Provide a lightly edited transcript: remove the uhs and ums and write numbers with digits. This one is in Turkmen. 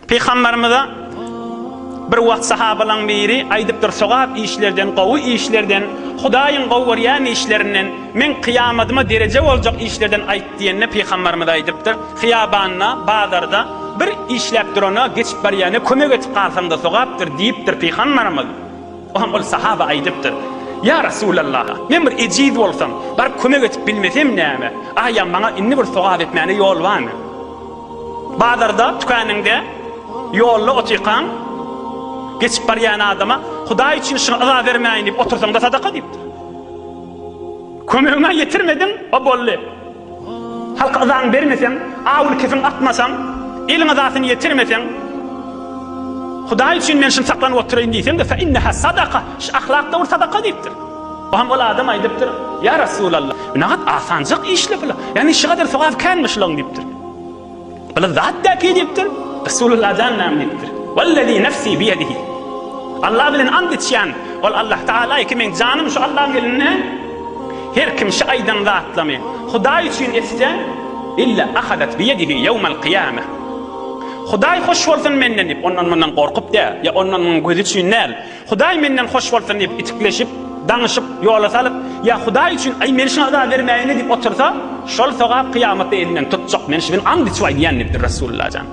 Pygamberimize bir wagt sahabalaň biri aýdypdyr, Sogap işlerden, gowy işlerden, Hudaýyň gowy görýän işlerinden, meň kyýamadyma dereje boljak işlerden aýt diýende Pygamberimiz aýdypdyr, Hyýabanda, bazarda bir işläp durana, geçip barýana kömek etip galsaň-da sogapdyr diýipdir Pygamberimiz. Oňa ol sahaba aýdypdyr, Ýa Resulallah, men bir ejiz bolsam, baryp kömek etip bilmesem näme? Aýa maňa indi bir sogap etmäne ýol barmy? Bazarda, tükeniňde, ýolda otyrkaň, geçip barýan adama, Hudaý üçin şuňa yza bermäýin diýip otursaň-da sadaka diýipdir. Kömegiňi ýetirmediň, o boldy. Halka yzaňy bermeseň, awuly kesiň atmasaň, eliň yzasyny ýetirmeseň, Hudaý üçin men şuny saklanyp oturaýyn diýseň-de, fe inneha sadaka, şu ahlak-da bir sadaka diýipdir. Oňa ol adam aýdypdyr, Ýa Resulallah, nagat asanjak işle bula, ýagny şu gadar sogap känmi şulaň diýipdir. Bula zat däki diýipdir. Resulullah jan näme diýipdir? Wellezî nefsî biýedihi. Allah bilen ant içýän, ol Allah Tagala ki meň janym şu Allahyň elinde, her kim şu aýdan zatlamy Hudaý üçin etse, illa ahadat biýedihi ýewmel kyýame. Hudaý hoş bolsun menden diýip, ondan-mundan gorkup däl, ýa ondan-munuň gözi üçin däl, Hudaý menden hoş bolsun diýip itikleşip, daňyşyp, ýola salyp, ýa Hudaý üçin, aý men şuňa yza bermäýin-le diýip otursa, şol sogap kyýamatda elinden tutjak, men şuny and içip aýdýan diýipdir Resulullah jan.